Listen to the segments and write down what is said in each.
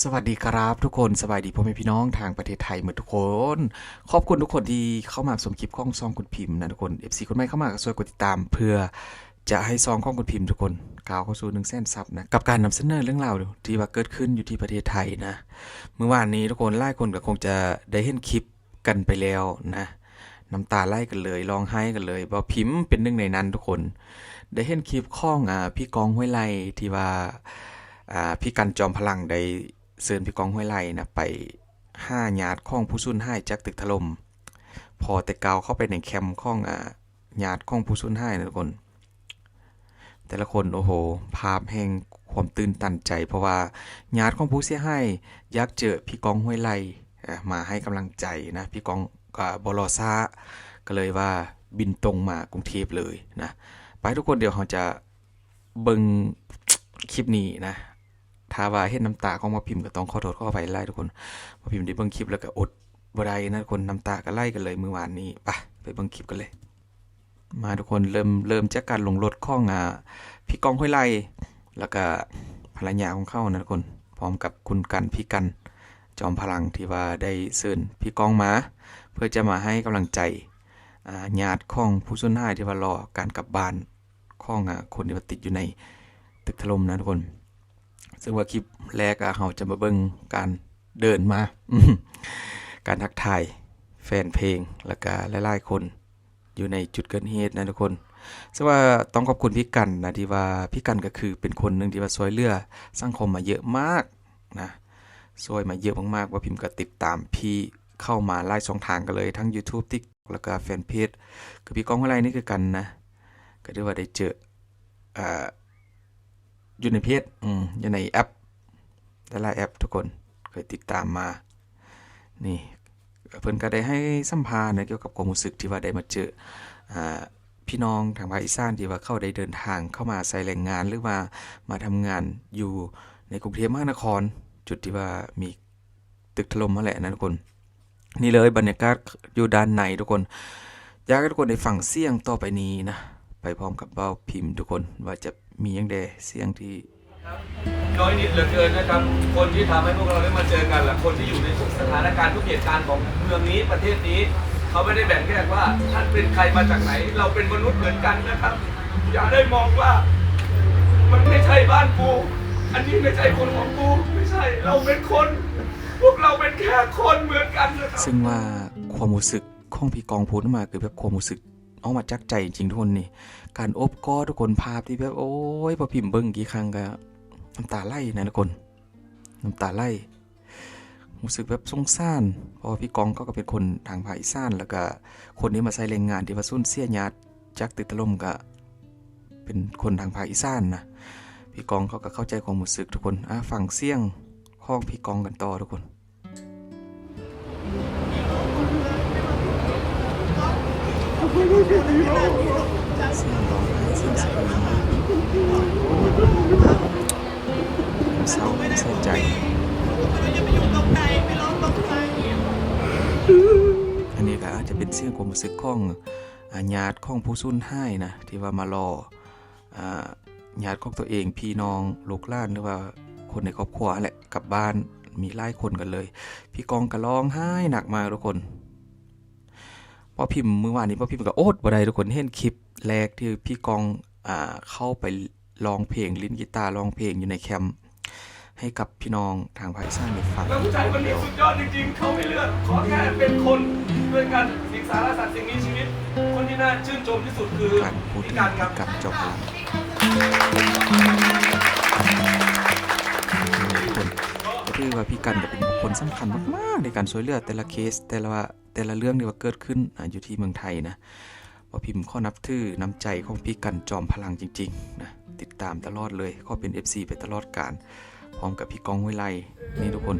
ສະຫວັດດີຄັບທຸກຄົນ, ສະບາຍດີພໍ່ແມ່ພີ່ນ້ອງທາງປະເທດໄທໝົດທຸກຄົນ. ຂອບຄຸນທຸກຄົນທີ່ເຂົ້າມາຊົມຄລິບຂອງຊ່ອງຄຸນພິມນະທຸກຄົນ. ເອັຟຊີຄົນໃໝ່ເຂົ້າມາກໍຊ່ວຍກົດຕິດຕາມ ເພື່ອຈະໃຫ້ຊ່ອງຂອງຄຸນພິມທຸກຄົນກ້າວເຂົ້າສູ່ໜຶ່ງແສນຊັບນະ, ກັບການນຳສະເໜີເລື່ອງລາວທີ່ວ່າເກີດຂຶ້ນຢູ່ທີ່ປະເທດໄທນະ. ມື້ວານນີ້ທຸກຄົນ ຫຼາຍຄົນກໍຄົງຈະໄດ້ເຫັນຄລິບ ກັນໄປແລ້ວນະ, ນ້ຳຕາໄຫຼກັນເລີຍ, ຮ້ອງໄຫ້ກັນເລີຍ. ບ່າວພິມເປັນໜຶ່ງໃນນັ້ນທຸກຄົນ. ໄດ້ເຫັນຄລິບຂອງ ອາ ພີ່ກ້ອງ ຫ້ວຍໄລ່ ທີ່ວ່າ ອາ ພີ່ກັນ ຈອມພະລັງ ໄດ້ເຊີນພີ່ກ້ອງ ຫ້ວຍໄລ່ນະ ໄປຫາຍາດຂອງຜູ້ສູນຫາຍຈາກຕຶກຖະຫຼົ່ມ. ພໍແຕ່ກ້າວເຂົ້າໄປໃນແຄມຂອງ ອາ ຍາດຂອງຜູ້ສູນຫາຍນະທຸກຄົນ, ແຕ່ລະຄົນ ໂອ້ໂຫ ພາບແຫ່ງຄວາມຕື່ນຕັນໃຈ ເພາະວ່າຍາດຂອງຜູ້ເສຍຫາຍຢາກເຈີພີ່ກ້ອງ ຫ້ວຍໄລ່ ອາ ມາໃຫ້ກຳລັງໃຈນະ. ພີ່ກ້ອງກໍບໍ່ລໍຊ້າ ກໍເລີຍວ່າບິນຕົງມາກຸງເທບເລີຍນະ. ໄປທຸກຄົນ, ດຽວເຮົາຈະເບິ່ງຄລິບນີ້ນະ. ຖ້າວ່າເຫັນນ້ຳຕາຂອງບ່າວພິມກໍຕ້ອງຂໍໂທດຂໍອະໄພຫຼາຍໆ ທຸກຄົນ. ບ່າວພິມໄດ້ເບິ່ງຄລິບແລ້ວກໍອົດບໍ່ໄດ້ນະທຸກຄົນ, ນ້ຳຕາກໍໄຫຼກັນເລີຍມື້ວານນີ້. ໄປ ໄປເບິ່ງຄລິບກັນເລີຍ. ມາທຸກຄົນ, ເລີ່ມ ເລີ່ມຈາກການລົງລົດຂອງ ອາ ພີ່ກ້ອງ ຫ້ວຍໄລ່ ແລ້ວກະພັນລະຍາຂອງເຂົານະທຸກຄົນ, ພ້ອມກັບຄຸນກັນ ພີ່ກັນ ຈອມພະລັງ ທີ່ວ່າໄດ້ເຊີນພີ່ກ້ອງມາ ເພື່ອຈະມາໃຫ້ກຳລັງໃຈ ອາ ຍາດຂອງຜູ້ສູນຫາຍທີ່ວ່າລໍການກັບບ້ານຂອງ ອາ ຄົນທີ່ວ່າຕິດຢູ່ໃນຕຶກຖະຫຼົ່ມນະທຸກຄົນ. ເຊິ່ງວ່າຄລິບແລກ ອາ ເຮົາຈະມາເບິ່ງການເດີນມາ ການທັກທາຍແຟນເພງ ແລ້ວກະຫຼາຍໆຄົນ ຢູ່ໃນຈຸດເກີດເຫດນະທຸກຄົນ. ເຊິ່ງວ່າຕ້ອງຂອບຄຸນພີ່ກັນນະ ທີ່ວ່າພີ່ກັນກໍຄືເປັນຄົນໜຶ່ງທີ່ວ່າຊ່ວຍເຫຼືອສັງຄົມມາເຍອະມາກນະ, ຊ່ວຍມາເຍອະມາກໆ. ບ່າວພິມກໍຕິດຕາມພີ່ເຂົ້າມາຫຼາຍຊ່ອງທາງກັນເລີຍ, ທັງຢູທູບ ຕິກ ແລ້ວກໍແຟນເພຈ ຄືພີ່ກ້ອງ ຫ້ວຍໄລ່ນີ້ຄືກັນນະ. ກໍຖືວ່າໄດ້ເຈີ ອາ ຢູ່ໃນເພຈ ອືມ ຢູ່ໃນແອັບ ຫຼາຍໆແອັບ ທຸກຄົນເຄີຍຕິດຕາມມາ. ນີ້ ເພິ່ນກໍໄດ້ໃຫ້ສຳພາດນະ ກ່ຽວກັບຄວາມຮູ້ສຶກທີ່ວ່າໄດ້ມາເຈີ ອາ ພີ່ນ້ອງທາງພາກອີສານ ທີ່ວ່າເຂົາໄດ້ເດີນທາງເຂົ້າມາໃຊ້ແຮງງານ ຫຼືວ່າມາທຳງານຢູ່ໃນກຸງເທບມະຫານະຄອນ, ຈຸດທີ່ວ່າມີຕຶກຖະຫຼົ່ມຫັ້ນແຫຼະນະທຸກຄົນ. ນີ້ເລີຍບັນຍາກາດຢູ່ດ້ານໃນທຸກຄົນ. ຢາກໃຫ້ທຸກຄົນໄດ້ຟັງສຽງຕໍ່ໄປນີ້ນະ ໄປພ້ອມກັບບ່າວພິມທຸກຄົນ ວ່າຈະມີຫຍັງແດ່ ສຽງທີ່ น้อยนิดเหลือเกินนะครับ คนที่ทำให้พวกเราได้มาเจอกัน และคนที่อยู่ในทุกสถานการณ์ ทุกเหตุการณ์ของเมืองนี้ ประเทศนี้ เขาไม่ได้แบ่งแยกว่าท่านเป็นใครมาจากไหน เราเป็นมนุษย์เหมือนกันนะครับ อย่าได้มองว่ามันไม่ใช่บ้านกู อันนี้ไม่ใช่คนของกู ไม่ใช่ เราเป็นคน พวกเราเป็นแค่คนเหมือนกันนะครับ ເຊິ່ງວ່າຄວາມຮູ້ສຶກຂອງພີ່ກ້ອງພູດອອກມາ ຄືແບບຄວາມຮູ້ສຶກອອກມາຈາກໃຈຈິງໆ ທຸກຄົນ. ນີ້ການໂອບກອດທຸກຄົນ, ພາບທີ່ແບບ ໂອ້ຍ ບ່າວພິມເບິ່ງກີ່ຄັ້ງກໍນ້ຳຕາໄຫຼນະທຸກຄົນ, ນ້ຳຕາໄຫຼ. ຮູ້ສຶກແບບສົງສານ ເພາະວ່າພີ່ກ້ອງເຂົາກໍເປັນຄົນທາງພາກອີສານ ແລ້ວກໍຄົນທີ່ມາໃຊ້ແຮງງານທີ່ວ່າສູນເສຍຍາດຈາກຕຶກຖະຫຼົ່ມ ກໍເປັນຄົນທາງພາກອີສານນະ. ພີ່ກ້ອງເຂົາກໍເຂົ້າໃຈຄວາມຮູ້ສຶກທຸກຄົນ. ອາ ຟັງສຽງຂອງພີ່ກ້ອງກັນຕໍ່ທຸກຄົນ. ສຽງຮ້ອງໄຫ້ ສຽງສະເອີນ ເສົ້າເສຍໃຈ. ອັນນີ້ກໍອາດຈະເປັນສຽງຄວາມຮູ້ສຶກຂອງ ອາ ຍາດຂອງຜູ້ສູນຫາຍນະ ທີ່ວ່າມາລໍ ອາ ຍາດຂອງຕົວເອງ, ພີ່ນ້ອງ, ລູກຫຼານ ຫຼືວ່າຄົນໃນຄອບຄົວຫັ້ນແຫຼະ ກັບບ້ານ, ມີຫຼາຍຄົນກັນເລີຍ. ພີ່ກ້ອງກໍຮ້ອງໄຫ້ໜັກມາກທຸກຄົນ. ບ່າວພິມ ມື້ວານນີ້ບ່າວພິມກໍອົດບໍ່ໄດ້ທຸກຄົນ, ເຫັນຄລິບແລກທີ່ພີ່ກ້ອງ ອາ ເຂົ້າໄປຮ້ອງເພງ, ຫຼິ້ນກີຕາຮ້ອງເພງຢູ່ໃນແຄມ ໃຫ້ກັບພີ່ນ້ອງທາງພາກອີສານໄດ້ຟັງ. แล้วผู้ชายคนนี้สุดยอดจริงๆ เขาไม่เลือก ขอแค่เป็นคนด้วยกัน สิ่งสารสัตว์ สิ่งมีชีวิต คนที่น่าชื่นชมที่สุดคือ ການພູດເຖິງ ພີ່ກັນ ຈອມພະລັງ ກໍຖືວ່າພີ່ກັນກໍເປັນບຸກຄົນສຳຄັນມາກໆ ໃນການຊ່ວຍເຫຼືອແຕ່ລະເຄສ ແຕ່ລະ ແຕ່ລະເລື່ອງທີ່ວ່າເກີດຂຶ້ນ ອາ ຢູ່ທີ່ເມືອງໄທນະ. ບ່າວພິມຂໍນັບຖືນ້ຳໃຈຂອງພີ່ກັນ ຈອມພະລັງ ຈິງໆ ນະ, ຕິດຕາມຕະຫຼອດເລີຍ, ຂໍເປັນເອັຟຊີໄປຕະຫຼອດການ ພ້ອມກັບພີ່ກ້ອງ ຫ້ວຍໄລ່ ນີ້ທຸກຄົນ.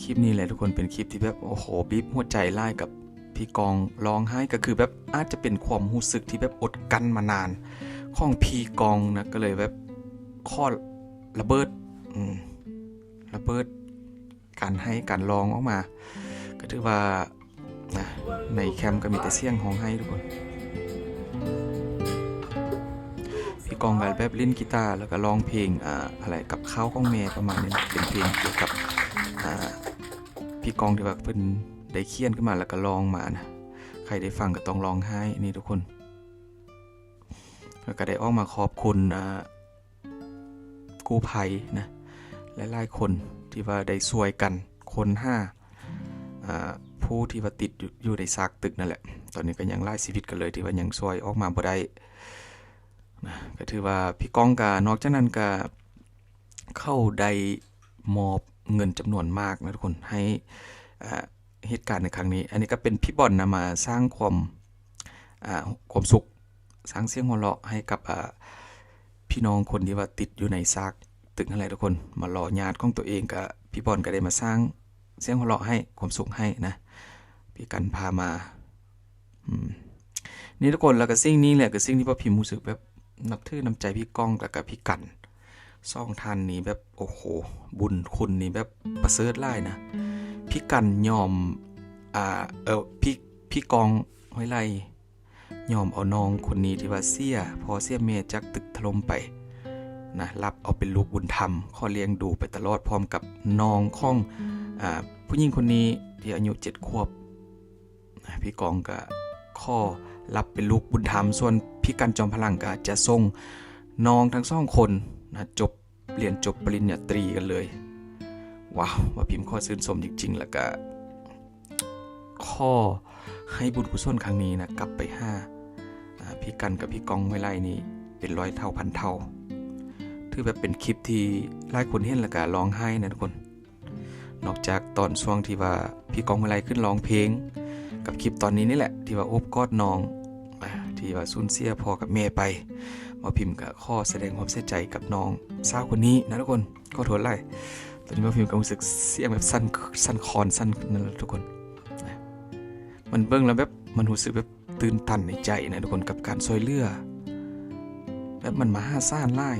ຄລິບນີ້ແຫຼະທຸກຄົນ ເປັນຄລິບທີ່ແບບ ໂອ້ໂຫ ບີບຫົວໃຈຫຼາຍກັບ ພີ່ກ້ອງຮ້ອງໄຫ້ ກໍຄືແບບອາດຈະເປັນຄວາມຮູ້ສຶກທີ່ແບບອົດກັ້ນມານານຂອງພີ່ກ້ອງນະ, ກໍເລີຍແບບຂໍລະເບີດ ອືມ ລະເບີດການໄຫ້ການຮ້ອງອອກມາ. ກໍຖືວ່ານະ ໃນແຄມກໍມີແຕ່ສຽງຮ້ອງໄຫ້ທຸກຄົນ. ພີ່ ກອງກໍແບບຫຼິ້ນກີຕາ ແລ້ວກໍຮ້ອງເພງ ອາ ອະໄລ ກັບຂ້າວຂອງແມ່ ປະມານນີ້ນະ. ເປັນເພງກ່ຽວກັບ ອາ ພີ່ກອງທີ່ວ່າເພິ່ນໄດ້ຂຽນຂຶ້ນມາ ແລ້ວກໍຮ້ອງມານະ. ໃຜໄດ້ຟັງກໍຕ້ອງຮ້ອງໄຫ້ນີ້ທຸກຄົນ. ແລ້ວກໍໄດ້ອອກມາຂອບຄຸນ ອາ ກູ້ໄພນະ ຫຼາຍໆຄົນທີ່ວ່າໄດ້ຊ່ວຍກັນຄົ້ນຫາ ອາ ຜູ້ທີ່ວ່າຕິດຢູ່ ຢູ່ໃນຊາກຕຶກນັ້ນແຫຼະ. ຕອນນີ້ກໍຍັງຫຼາຍຊີວິດກັນເລີຍທີ່ວ່າຍັງຊ່ວຍອອກມາບໍ່ໄດ້ນະ. ກໍຖືວ່າພີ່ກ້ອງກະ ນອກຈາກນັ້ນກະ ເຂົາໄດ້ມອບເງິນຈຳນວນມາກນະທຸກຄົນ ໃຫ້ ອາ ເຫດການໃນຄັ້ງນີ້. ອັນນີ້ກໍເປັນພີ່ບອນນຳມາສ້າງຄວາມ ອາ ຄວາມສຸກ ສ້າງສຽງຫົວເລາະໃຫ້ກັບ ອາ ພີ່ນ້ອງຄົນທີ່ວ່າຕິດຢູ່ໃນຊາກຕຶກຫັ້ນແຫຼະທຸກຄົນ. ມາລໍຍາດຂອງຕົວເອງ ກະພີ່ບອນກໍໄດ້ມາສ້າງສຽງຫົວເລາະໃຫ້ ຄວາມສຸກໃຫ້ນະ ພີ່ກັນພາມາ. ອືມ ນີ້ທຸກຄົນ ແລ້ວກໍສິ່ງນີ້ແຫຼະ ຄືສິ່ງທີ່ວ່າພິມຮູ້ສຶກແບບນັບຖືນ້ຳໃຈພີ່ກ້ອງ ແລ້ວກໍພີ່ກັນ. ສອງທ່ານນີ້ແບບ ໂອ້ໂຫ ບຸນຄຸນນີ້ແບບປະເສີດຫຼາຍນະ. ພີ່ກັນຍອມ ອາ ເອີ ພີ່ ພີ່ກ້ອງ ຫ້ວຍໄລ່ ຍອມເອົານ້ອງຄົນນີ້ທີ່ວ່າເສຍພໍ່ເສຍແມ່ຈາກຕຶກຖະຫຼົ່ມໄປນະ ຮັບເອົາເປັນລູກບຸນທຳ ຂໍລ້ຽງດູໄປຕະຫຼອດ ພ້ອມກັບນ້ອງຂອງ ອາ ຜູ້ຍິງຄົນນີ້ທີ່ອາຍຸເຈັດຂວບນະ. ພີ່ກ້ອງກໍຂໍຮັບເປັນລູກບຸນທຳ ສ່ວນພີ່ກັນ ຈອມພະລັງ ກໍຈະສົ່ງນ້ອງທັງສອງຄົນນະ ຈົບ ຮຽນຈົບປະລິນຍາຕີກັນເລີຍ. ວ້າວ ວ່າພິມຂໍຊື່ນຊົມຈິງໆ ແລ້ວກະຂໍໃຫ້ບຸນກຸສົນຄັ້ງນີ້ນະ ກັບໄປຫາ ອາ ພີ່ກັນກັບພີ່ກ້ອງ ຫ້ວຍໄລ່ນີ້ເປັນຮ້ອຍເທົ່າພັນເທົ່າ. ຖືວ່າເປັນຄລິບທີ່ຫຼາຍຄົນເຫັນແລ້ວກະຮ້ອງໄຫ້ນະທຸກຄົນ. ນອກຈາກຕອນຊ່ວງທີ່ວ່າພີ່ກ້ອງ ຫ້ວຍໄລ່ ຂຶ້ນຮ້ອງເພງ ກັບຄລິບຕອນນີ້ນີ້ແຫຼະ ທີ່ວ່າໂອບກອດນ້ອງ ອາ ທີ່ວ່າສູນເສຍພໍ່ກັບແມ່ໄປ. ບ່າວພິມກໍຂໍສະແດງຄວາມເສຍໃຈກັບນ້ອງສາວຄົນນີ້ນະທຸກຄົນ. ຂໍໂທດຫຼາຍ ຕອນນີ້ບ່າວພິມກໍຮູ້ສຶກສຽງແບບສັ່ນ ສັ່ນຄອນ ສັ່ນນັ້ນແຫຼະທຸກຄົນນະ. ມັນເບິ່ງແລ້ວແບບ ມັນຮູ້ສຶກແບບຕື່ນຕັນໃນໃຈນະທຸກຄົນ ກັບການຊ່ວຍເຫຼືອ ແບບມັນມະຫາສານຫຼາຍ.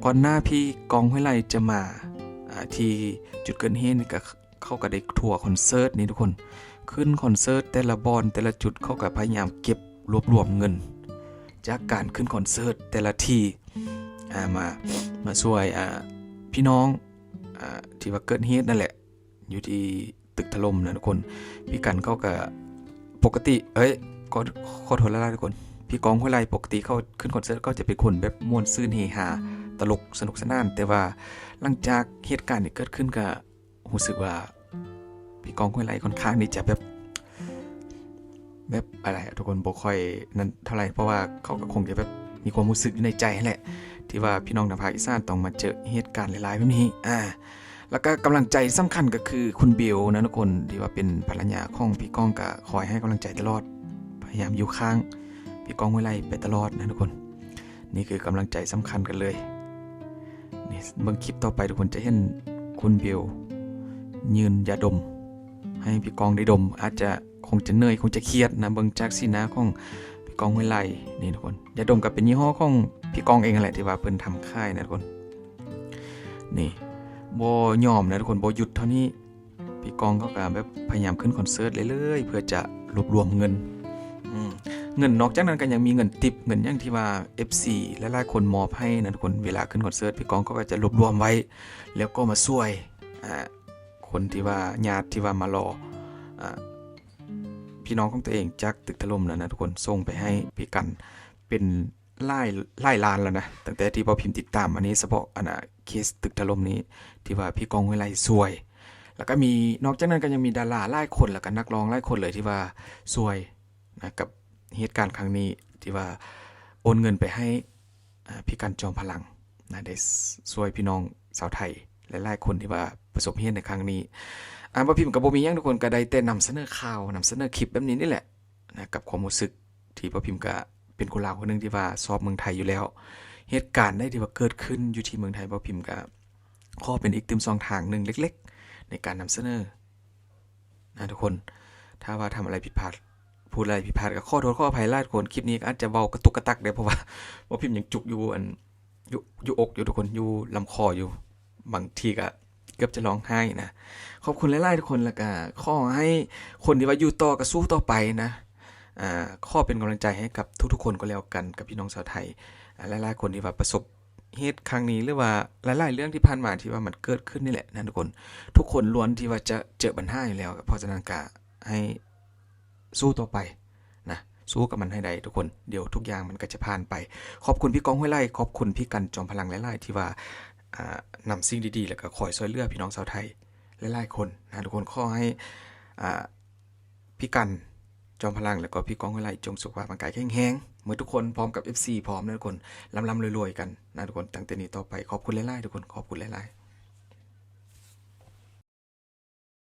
ກ່ອນໜ້າພີ່ກ້ອງ ຫ້ວຍໄລ່ ຈະມາ ອາ ທີ່ຈຸດເກີດເຫດນີ້ ກໍ ເຂົາກໍໄດ້ທົວຄອນເສີດນີ້ທຸກຄົນ ຂຶ້ນຄອນເສີດແຕ່ລະບ່ອນແຕ່ລະຈຸດ ເຂົາກໍພະຍາຍາມເກັບລວບລວມເງິນ ຈາກການຂຶ້ນຄອນເສີດແຕ່ລະທີ່ ອາ ມາ ມາຊ່ວຍ ອາ ພີ່ນ້ອງ ອາ ທີ່ວ່າເກີດເຫດນັ້ນແຫຼະ ຢູ່ທີ່ຕຶກຖະຫຼົ່ມນະທຸກຄົນ. ພີ່ກັນເຂົາກໍປົກກະຕິ ເອີຍ ຂໍ ຂໍໂທດຫຼາຍໆທຸກຄົນ ພີ່ກ້ອງ ຫ້ວຍໄລ່ ປົກກະຕິເຂົາຂຶ້ນຄອນເສີດ ເຂົາຈະເປັນຄົນແບບມ່ວນຊື່ນເຮຮາ ຕະຫຼົກ ສະໜຸກສະໜານ ແຕ່ວ່າຫຼັງຈາກເຫດການທີ່ເກີດຂຶ້ນ ກໍ ຮູ້ສຶກວ່າພີ່ກ້ອງ ຫ້ວຍໄລ່ ຂ້ອນຂ້າງທີ່ຈະແບບ ແບບອະໄລ ທຸກຄົນບໍ່ຄ່ອຍນັ້ນເທົ່າໃດ ເພາະວ່າເຂົາກໍຄົງຈະແບບມີຄວາມຮູ້ສຶກຢູ່ໃນໃຈຫັ້ນແຫຼະ ທີ່ວ່າພີ່ນ້ອງທາງພາກອີສານຕ້ອງມາເຈີເຫດການຫຼາຍໆແບບນີ້. ອາ ແລ້ວກໍກຳລັງໃຈສຳຄັນກໍຄືຄຸນເບວນະທຸກຄົນ ທີ່ວ່າເປັນພັນລະຍາຂອງພີ່ກ້ອງ ກໍຄອຍໃຫ້ກຳລັງໃຈຕະຫຼອດ ພະຍາຍາມຢູ່ຂ້າງພີ່ກ້ອງ ຫ້ວຍໄລ່ ໄປຕະຫຼອດນະທຸກຄົນ. ນີ້ຄືກຳລັງໃຈສຳຄັນກັນເລີຍ. ນີ້ ເບິ່ງຄລິບຕໍ່ໄປ ທຸກຄົນຈະເຫັນຄຸນເບວຍື່ນຢາດົມໃຫ້ພີ່ກ້ອງໄດ້ດົມ ອາດຈະ ຄົງຈະເໜື່ອຍ ຄົງຈະຄຽດນະ ເບິ່ງຈາກສີໜ້າຂອງພີ່ກ້ອງ ຫ້ວຍໄລ່. ນີ້ທຸກຄົນ ຢາດົມກໍເປັນຍີ່ຫໍ້ຂອງພີ່ກ້ອງເອງຫັ້ນແຫຼະ ທີ່ວ່າເພິ່ນທຳຂາຍນະທຸກຄົນ. ນີ້ ບໍ່ຍອມນະທຸກຄົນ ບໍ່ຢຸດເທົ່ານີ້. ພີ່ກ້ອງເຂົາກໍແບບພະຍາຍາມຂຶ້ນຄອນເສີດເລື້ອຍໆ ເພື່ອຈະລວບລວມເງິນ ອືມ ເງິນ ນອກຈາກນັ້ນກໍຍັງມີເງິນຕິບ ເງິນຫຍັງທີ່ວ່າເອັຟຊີຫຼາຍໆຄົນມອບໃຫ້ນະທຸກຄົນ. ເວລາຂຶ້ນຄອນເສີດ ພີ່ກ້ອງເຂົາກໍຈະລວບລວມໄວ້ ແລ້ວກໍມາຊ່ວຍ ອາ ຄົນທີ່ວ່າ ຍາດທີ່ວ່າມາລໍ ອາ ພີ່ນ້ອງຂອງຕົວເອງຈາກຕຶກຖະຫຼົ່ມນັ້ນນະທຸກຄົນ ສົ່ງໄປໃຫ້ພີ່ກັນເປັນ ຫຼາຍ ຫຼາຍລ້ານແລ້ວນະ ຕັ້ງແຕ່ທີ່ບ່າວພິມຕິດຕາມ. ອັນນີ້ສະເພາະ ອັນນ່າ ເຄສຕຶກຖະຫຼົ່ມນີ້ ທີ່ວ່າພີ່ກ້ອງ ຫ້ວຍໄລ່ ຊ່ວຍ ແລ້ວກໍມີ ນອກຈາກນັ້ນກໍຍັງມີດາລາຫຼາຍຄົນ ແລ້ວກໍນັກຮ້ອງຫຼາຍຄົນເລີຍທີ່ວ່າຊ່ວຍນະ ກັບເຫດການຄັ້ງນີ້ ທີ່ວ່າໂອນເງິນໄປໃຫ້ ອາ ພີ່ກັນ ຈອມພະລັງນະ ໄດ້ຊ່ວຍພີ່ນ້ອງຊາວໄທຫຼາຍໆຄົນທີ່ວ່າປະສົບເຫດໃນຄັ້ງນີ້. ອາ ບ່າວພິມກໍບໍ່ມີຫຍັງທຸກຄົນ ກໍໄດ້ແຕ່ນຳສະເໜີຂ່າວ ນຳສະເໜີຄລິບແບບນີ້ນີ້ແຫຼະ ນະ ກັບຄວາມຮູ້ສຶກທີ່ບ່າວພິມກະເປັນຄົນລາວຄົນໜຶ່ງທີ່ວ່າຊອບເມືອງໄທຢູ່ແລ້ວ. ເຫດການໃດທີ່ວ່າເກີດຂຶ້ນຢູ່ທີ່ເມືອງໄທ ບ່າວພິມກະຂໍເປັນອີກຕື່ມຊ່ອງທາງໜຶ່ງເລັກໆ ໃນການນຳສະເໜີນະທຸກຄົນ. ຖ້າວ່າທຳອະໄລຜິດພາດ ພູດອະໄລຜິດພາດ ກໍຂໍໂທດຂໍອະໄພຫຼາຍທຸກຄົນ. ຄລິບນີ້ກໍອາດຈະເວົ້າກະຕຸກກະຕັກແດ່ ເພາະວ່າບ່າວພິມຍັງຈຸກຢູ່ ອັນ ຢູ່ ຢູ່ອົກຢູ່ທຸກຄົນ ຢູ່ລຳຄໍຢູ່ ບາງທີກໍເກືອບຈະຮ້ອງໄຫ້ນະ. ຂອບຄຸນຫຼາຍໆທຸກຄົນ ແລ້ວກໍຂໍໃຫ້ຄົນທີ່ວ່າຢູ່ຕໍ່ກໍສູ້ຕໍ່ໄປນະ. ອ່າ ຂໍເປັນກຳລັງໃຈໃຫ້ກັບທຸກໆຄົນກໍແລ້ວກັນ ກັບພີ່ນ້ອງຊາວໄທ ອ່າ ຫຼາຍໆຄົນທີ່ວ່າປະສົບເຫດຄັ້ງນີ້ ຫຼືວ່າຫຼາຍໆເລື່ອງທີ່ຜ່ານມາທີ່ວ່າມັນເກີດຂຶ້ນນີ້ແຫຼະນະທຸກຄົນ. ທຸກຄົນລ້ວນທີ່ວ່າຈະເຈີບັນຫາຢູ່ແລ້ວ ເພາະສະນັ້ນກະໃຫ້ສູ້ຕໍ່ໄປນະ ສູ້ກັບມັນໃຫ້ໄດ້ທຸກຄົນ. ດຽວທຸກຢ່າງມັນກໍຈະຜ່ານໄປ. ຂອບຄຸນພີ່ກ້ອງ ຫ້ວຍໄລ່ ຂອບຄຸນພີ່ກັນ ຈອມພະລັງ ຫຼາຍໆ ທີ່ວ່າ ອ່າ ນຳສິ່ງດີໆ ແລ້ວກໍຄອຍຊ່ວຍເຫຼືອພີ່ນ້ອງຊາວໄທຫຼາຍໆຄົນນະທຸກຄົນ. ຂໍໃຫ້ ອ່າ ພີ່ກັນ ຈອມພະລັງ ແລ້ວກໍພີ່ກ້ອງ ຫ້ວຍໄລ່ ຈົ່ງສຸຂະພາບຮ່າງກາຍແຂງແຮງໝົດທຸກຄົນ ພ້ອມກັບເອັຟຊີພ້ອມນະທຸກຄົນ. ລ່ຳໆລວຍໆກັນນະທຸກຄົນ ຕັ້ງແຕ່ນີ້ຕໍ່ໄປ. ຂອບຄຸນຫຼາຍໆທຸກຄົນ ຂອບຄຸນຫຼາຍໆ.